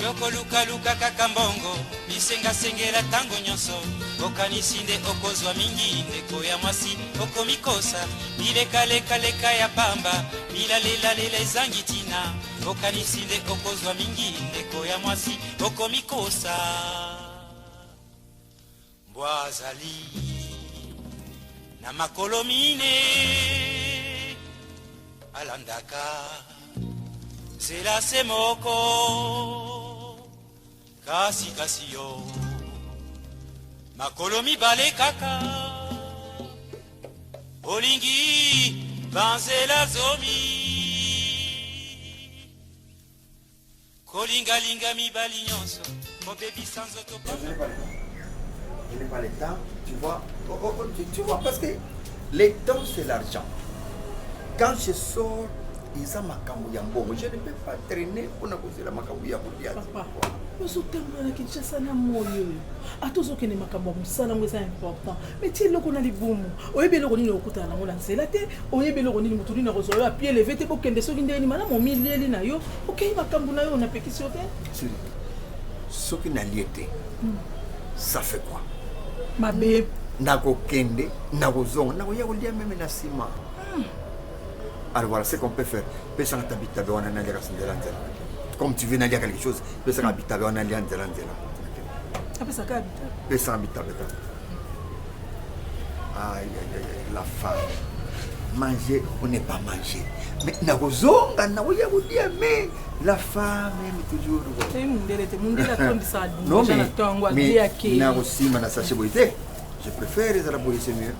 Yokolukaluka kaka mbongo, bisengasengela ntango nyonso, okanisi nde okozwa mingi. Ndeko ya mwasi, okomikosa, bilekalekaleka ya pamba, bilalelalela ezangi ntina, okanisi nde okozwa mingi. Ndeko ya mwasi, okomikosa. Mbwa azali na makolo mine, alandaka nzela se moko, kasi kasi yo makolo mibale kaka, olingi banzela zomi, kolingalinga mibali nyonso, kobebisa nzoto. Je n'ai pas le temps, tu vois. Oh, oh, oh, tu vois, parce que le temps, c'est l'argent. Quand je sors, eza makambo ya mbongo. Je ne peux pas traîner mpona kozela makambo ya kolia. Papa, ozotambola na Kinshasa na moi oyo, ata ozokende makambo ya mosala yango eza important, mais tie eloko na libumu. Oyebi eloko nini okutana nango na nzela te, oyebi eloko nini motu nini akozwa yo à pied levé te. Bokende soki ndenge nini, malamu omilieli na yo, okei makambo na yo, napekisi yo te. Chérie, soki nalie te, ça fait quoi? Mabe. Nakokende, nakozonga, nakoya kolia même na nsima. Alors voilà ce qu'on peut faire. Pesanga ta bitabe wana, naliaka nzela nzela. Comme tu veux nalia quelque chose, pesanga bitabe wana, nalia nzela nzela. Apesaka ya bitabe. Pesanga bitabe kaka. Aïe, aïe, aïe, la femme. Manger ou ne pas manger. Mais nakozonga, nakoya kolia, mais la femme aime toujours. Eyi mundele te, mundele atondisaka Non, libumu na mais, ntongo, mais aliaki. nakosimba na sachet boye te. Je préfère ezala boye, c'est mieux.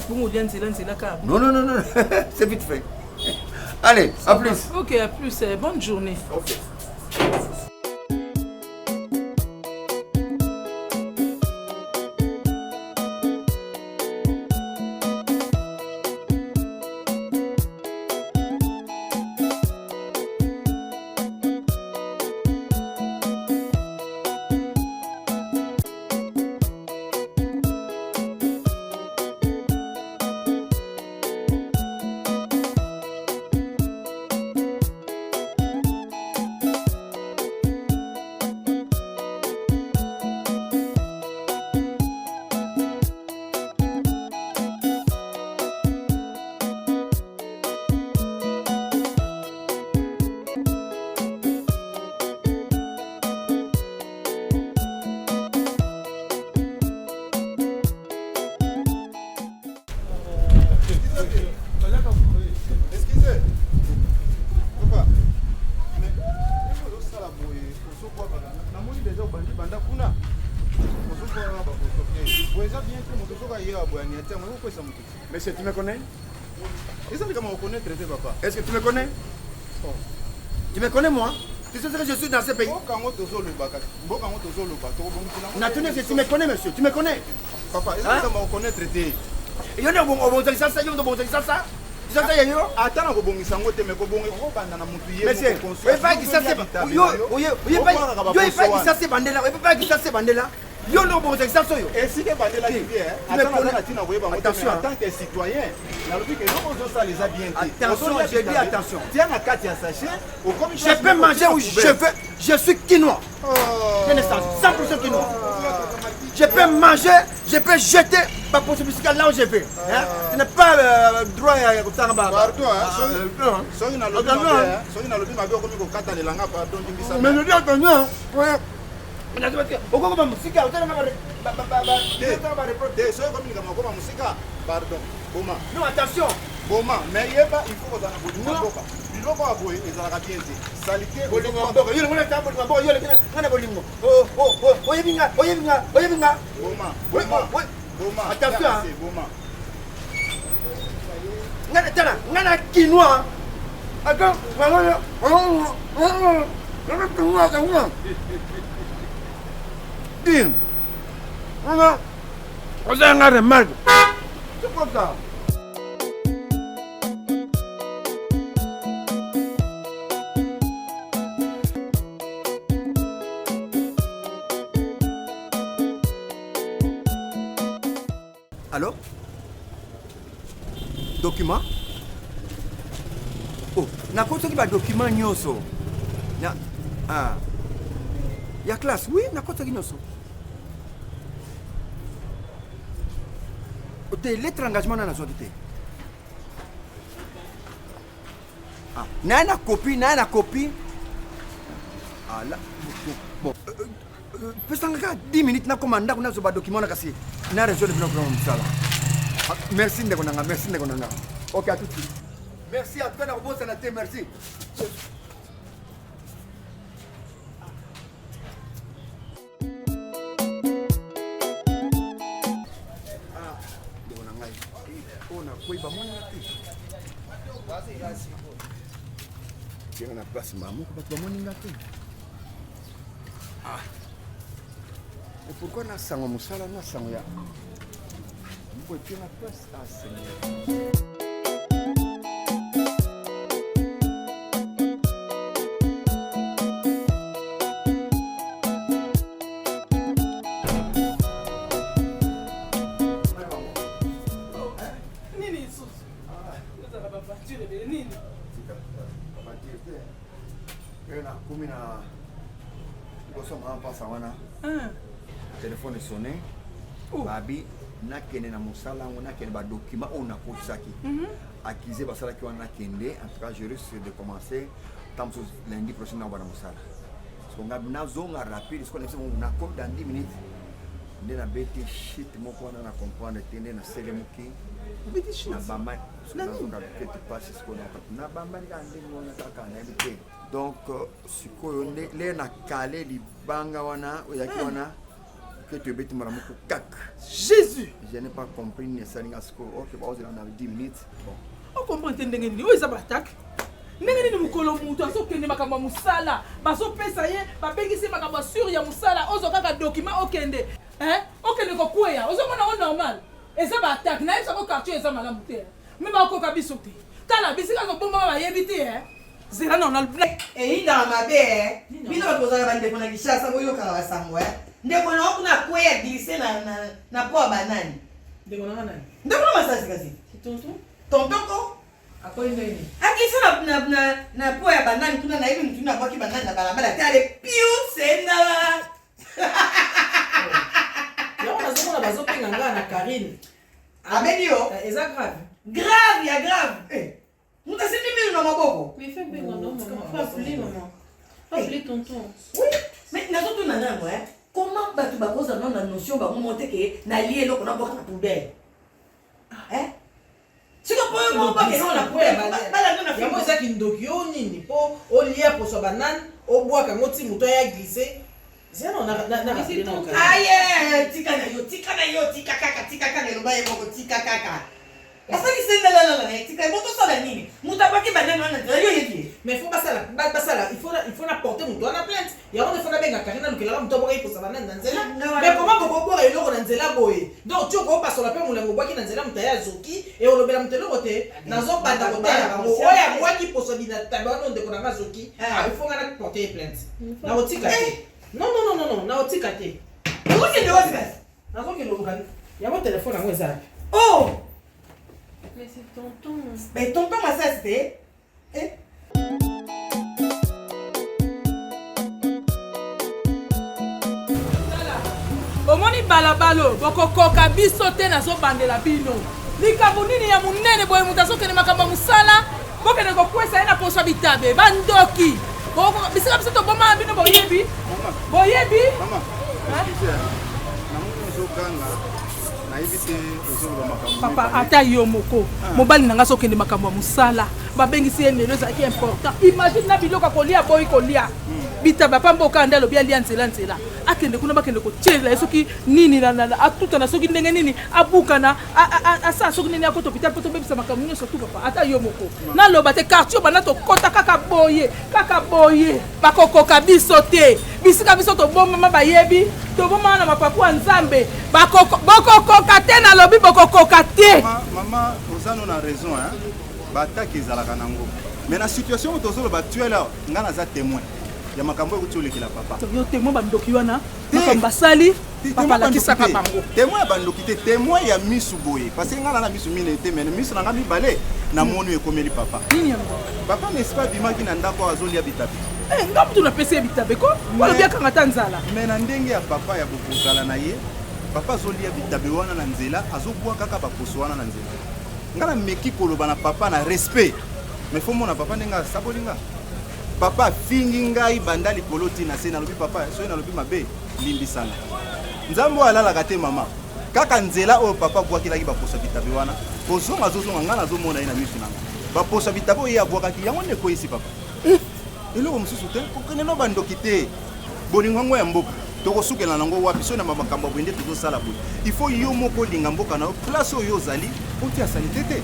Bongo olia nzela nzela kaka. Non, non, non, non, c'est vite fait. Allez, à plus. Ok, à plus, bonne journée. Ok. Excusez. Papa. Mais ozosala boye, ozobwakaka, namoni déjà obandi banda kuna, ozobwakaka baboto te. Boye eza bien te. Moto soki ayewa boye, aniati yango, ekokwesa moto. Monsieur, tu me connais? Eza likambo ya koconnaître te, papa. Est-ce que tu me connais? Tu me connais, moi? Tu sais ce que je suis dans ce pays? Mboka yango tozolobaka, mboka yango tozoloba, tokobongisela. Natuni, tu me connais, monsieur? Tu me connais? Papa, eza Hein? likambo ya koconnaître te. Yo nde obonzalisa sa, yo nde obonzalisa sa. Kisasa ya yo? Ata na kobongisa yango te, mais kobanda na motu ye. Monsieur, oyebi Kisasa, yo oyebi Kisasa ebandela, oyebi Kisasa ebandela. Yo nde obongisa Kisasa oyo. Esika ebandelaki Te, te, tu ata me naza connais. na ntina koyeba yango te, mais Attention, en hein. tant que citoyen, nalobi ke eloko ozosala eza bien te. Attention, Ozolia j'ai dit bitabe, attention. tia na kati ya sachet, okomi Je place peux moko, manger tia où poubelle. je veux. Je suis quinois. Oh. De naissance, 100% quinois. Je peux manger, je peux jeter ma possibilité là où je veux. Hein? Tu n'as pas droit à kotanga ba. Pardon, hein, Ah, non. soki nalobi Attention, mabe, hein. hein, soki nalobi mabe, okomi kokatalela nga, pardon, ndimbisa. Mais je dis attention, hein. Ouais. Okokoma mosika, otalanga ba Te, soki okomi likambo okoma mosika, pardon, boma. Non, attention. Boma, mais yeba, il faut kozala na bolingo ya Non. mboka. Biloko ya boye ezalaka bien te, saleté. Bolingo ya mboka. Yo ngona ta bolingo ya mboka, yo lekina nga na bolingo. Oh oh oh, oyebi nga, oyebi nga, oyebi nga. Boma. Oui, Boma. oui. Boma. Attention, Tia hein. se, boma. Nga na tala, nga na kinois. Attends, nga na kinois, kinois. Dis, nga oza nga remarque. C'est quoi ça? Allô? Document? Oh, nakotoki ba document nyonso. Na ah. Ya classe, oui, nakotaki nyonso. Te, lettre engagement na nazwaki te. Ah, naye na copie, naye na copie. Ah, là, bon, euh, euh, pesanga kaka 10 minutes nakoma ndako nazwa badocument na kasi na résoudre biloko na mosala. Ah, merci ndeko na nga, merci ndeko na nga. Ok, à tout de suite. Merci à toi nakobosana te, merci. Ah, ndeko na ngai oyo nakwei bamonaka te tianga na place mbala moko bato bamoni nga te. Ah, et pourquoi na sango mosala na sango ya moko etie na place? Ah, Seigneur. Nini lisusu? Ozala baventure ebele nini? Nakomi na liboso mama mpasa wana, telefone esone, babi nakende na mosala yango, nakende badocument oyo nakotisaki accusé basalaki wana, nakende. En tout cas, je risque de commencer ntango mosusu lundi prochain na bana mosala, parce que nga nazonga rapide. Sikoyo nayebisi bango nakomi dans 10 minutes. Nde nabeti shit moko wana, na comprendre te nde naselemuki Obeti? Na bamba nazonga kete pasi. Sikoyo nabambani kaka ndenge wana kaka, nayebi te. Donc sikoyo nde le na kale libanga wana oyaki wana ke toyebeti mbala moko kak. Jésus! Je n'ai pas compris nini esalinga. Sikoyo ok, baozela na 10 minutes, bon. Ocomprendre te ndenge nini oyo eza baattaque? Ndenge nini mokolo moto azokende makambo ya mosala, bazopesa ye, babengisi ye makambo ya sure ya mosala, ozwa kaka document, okende, hein? Okende kokweya, ozomona ngo normal? Eza baattaque. Nayebisako, quartier eza malamu te, me bakoka biso te. Tala bisika kobombama, bayebi te, eh? Zela na Eyindaka mabe e. Bino bato bozalaka bandeko na Kinshasa, boyokaka basango e. Ndeko na yo kuna akweya, glisse na po ya banani. Ndeko nanga nani? Ndeko na masasi kasi. Tonton? Tonton ko. Akoyi ndenge? Aglisse na po ya banani kuna. Nayebi mutu nini abwaki banani na balabala te. Ale piu sendala. Yango nazomona bazopenga ngai na Karine. Abengi yo. Eza grave. Grave ya grave. Eh, moto asimbi mino na maboko. Mais fais bien, non, maman. Faut appeler maman. Faut appeler tonton. Oui, mais nazotuna nano e, comment bato bakozala nano na notion bango mo te ke nalie eloko nabwaka na poubelle? Eh? Siko po yo moko bwaka eloko na poubelle, balando na Yango eza kindoki yo nini mpo olia poso ya banane, obwaka yango ti moto aya glisse? Zeno na Mais c'est tonton. Aye, tika na yo, tika na yo, tika kaka, tika kaka. Eloba ye moko, tika kaka. Asali sendelala na ye, tika ye. Moto osala nini? Moto abwaki banane wana nzela, yo oyebi ye? Mais faut basala basala, il faut na porter moto wana plainte. Yango nde faut nabenga Karine, nalukelaka moto abwaka ye poso banane na nzela. Mais comment bokobwaka eloko na nzela boye? Donc ti okopasola mpe molango obwaki na nzela, moto aye azoki e olobela moto eloko te. Nazobanda kotala bango oyo abwaki poso binatabe wana. Ndeko nanga azoki. Ah, il faut nga na porter ye plainte. Nakotika te, non, non, non, non, nakotika te. Okokende wapi kasi? Nazokende oluka yango. Telefone yango eza wapi? Oh! Mais c'est tonton. Mais tonton masasi te. Eh? Omoni balabala oyo, bokokoka biso te. Nazobandela bino likambo nini ya monene boye? Moto azokende makambo ya mosala, bokende kokwesa ye na poso ya bitabe. Bandoki! Bisika biso tobomaka bino, boyebi, boyebi. Mama, excuse, namoni ozoganga, nayebi te ozoloba makambo Papa, mibale. Ata yo moko, mobali na nga azokende makambo ya mosala, babengisi ye lelo, ezalaki important. Imagine, na biloko ya kolia, boyi kolia bitaba pamba. Okaa nde alobi alia nzela nzela, akende kuna, bakende kotiela ye soki nini, atutana soki ndenge nini, abukana, asala soki nini, akota hôpital mpo tobebisa makambo nyonso tu. Papa, ata yo moko, naloba te. Quartier banda tokɔta kaka boye, kaka boye, bakokoka biso te. Bisika biso tobombama, bayebi tobombama na mapapu ya Nzambe. Bokokoka te, nalobi bokokoka te. Mama, oza no na raison, hein? Baattaque ezalaka nango, mais na situation oyo tozoloba actuelle awa, nga naza témoin ya makambo oyo ekuti olekela papa. Yo témoin? Bandoki wana, makambo basali, papa, alakisaka bango. Témoin ya bandoki te, témoin ya misu boye, parce que nga na misu mine te, mais misu na nga mibale namoni oyo ekomeli papa. Nini yango? Papa, n'est-ce pas, abimaki na ndako azolia bitabe. Eh, nga mutu napesi ye bitabe ko alobi akanga ata nzala. Mais na ndenge ya papa ya bokozala na ye, papa azolia bitabe wana na nzela, azobwa kaka baposo wana na nzela. Nga nameki koloba na papa na respect, mais fo mona papa ndenge asaboli nga. Papa afingi ngai banda likolo ti na se. Nalobi papa, soki nalobi mabe, limbisanga. Nzambe oyo alalaka te mama. Kaka nzela oyo papa abwakelaki baposo ya bitabe wana, kozonga azozonga, ngai nazomona ye na miso na nga. Baposo ya bitabe oyo ye abwakaki, yango nde ekweyisi papa. Eloko mosusu te, kokende no bandoki te. Bolingo yango ya mboka tokosukela nango wapi soki na makambo ya boye nde tozosala boye? Il faut yo moko olinga mboka na yo, place oyo ozali otia salite te.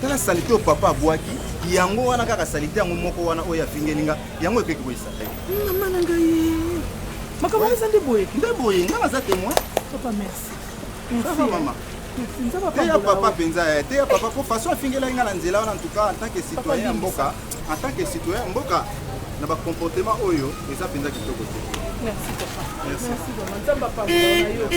Tala salite oyo papa abwaki, yango wana kaka salite yango moko wana oyo afingeli nga, yango ekoki koyisa te. Mama na ngai, makambo eza nde boye. Nde boye, nga naza témoin. Papa, merci. Ça va, mama. Teya papa mpenza, teya papa po façon afingelaki nga na nzela wana. En tout cas, en tant que citoyen ya mboka, en tant que citoyen ya mboka, na bacomportement oyo eza mpenza kitoko te. Merci papa. Merci, merci mama. Nzambe apambola na yo.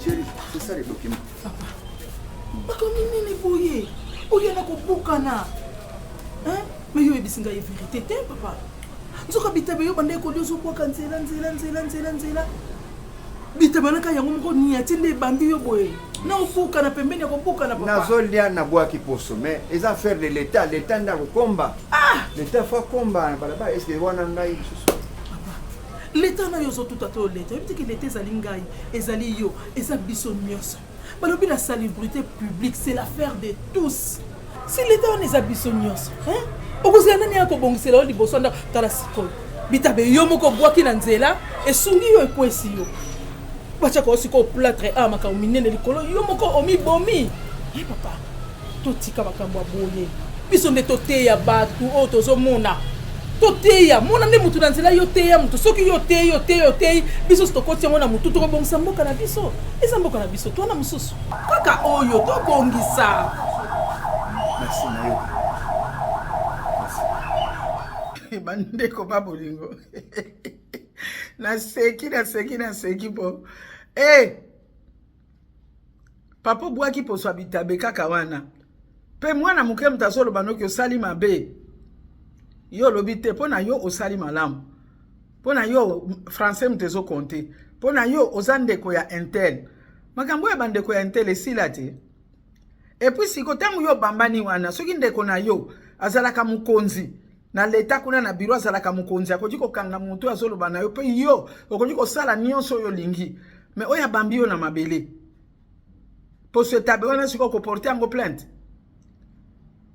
Chérie, c'est ça les documents. Papa, makambo nini boye oya na kobukana? Mais yo oyebisi ngai vérité te papa. Nzoka bitabe yo banda ekoli ozobwaka nzela nzela nzela nzela nzela, bitabe wana kaka yango moko niati nde ebambi yo boye na obukana pembeni ya kobukana papa. Nazolia, nabwaki poso, mais eza affaire de l'état. L'état nde akokomba, l'état faut akomba na balabala. Est ce que wana ngai lisusu? Leta na yo ozotuta to leta oyebi teke leta ezali ngai, ezali yo, eza biso nyonso. Balobi la salubrité publique, c'est l'affaire de tous. Si leta wana eza biso nyonso, okozela nani ya kobongisela yo liboso ndako? Tala sikoyo bitabe yo moko obwaki na nzela, esungi yo, ekwesi yo, batiaka yo sikoyo plâtre a makambo minene likolo, yo moko omibomi. E papa, totika makambo ya boye. Biso nde toteya bato oyo tozomona, toteya mona nde motu na nzela. Yo teya motu, soki yo teyi, oteyi, oteyi biso, tokoti yango na motu, tokobongisa mboka na biso. Eza mboka na biso, twana mosusu kaka oyo tobongisa. Merci na yo. Bandeko ba bolingo, naseki, naseki, naseki mpo e papa obwaki poso ya bitabe kaka wana mpe mwana moke moto azoloba noki osali mabe, yo olobi te. Mpo na yo osali malamu, mpo na yo français moto ezokonte, mpo na yo oza ndeko ya intel. Makambo oyo bandeko ya intel esila te. Et puis siko ntango yo obambani wana, soki ndeko na yo azalaka mokonzi na leta kuna na biro, azalaka mokonzi, akoki kokanga motu oyo azoloba na yo, mpe yo okoki kosala nyonso oyo olingi. Mais oyo abambi yo na mabele poso etabe wana, sikoyo okoporter yango plainte.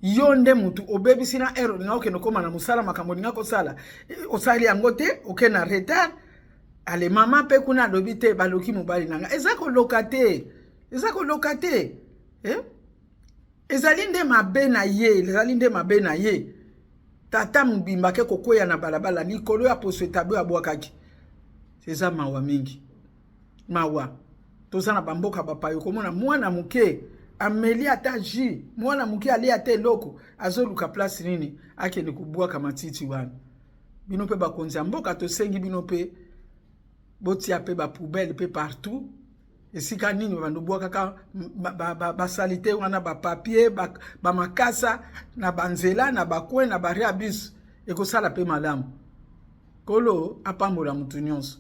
Yo nde mutu obebisi na heure olinga okende okóma na mosala. Makambo olinga kosala, osali yango te, oke na retard. Ale mama mpe kuna alobi te baloki mobali na nga. Eza koloka te, eza koloka te, eh? Ezali nde mabe na ye, ezali nde mabe na ye. Tata mobimba ake kokweya na balabala likolo ya poso etabe oyo abwakaki. Eza mawa mingi, mawa. Toza na bamboka bapaya, okomona mwana moke ameli ata jus, mwana moke ali ata eloko, azoluka place nini akende kobwaka matiti wana. Bino mpe bakonzi ya mboka, tosengi bino mpe botia mpe bapoubelle mpe partout esika nini babanda obwakaka basaleté wana, bapapier, bamakasa na banzela, na bacoin, na baarrêt ya bus. Ekosala mpe malamu. Kolo apambola motu nyonso.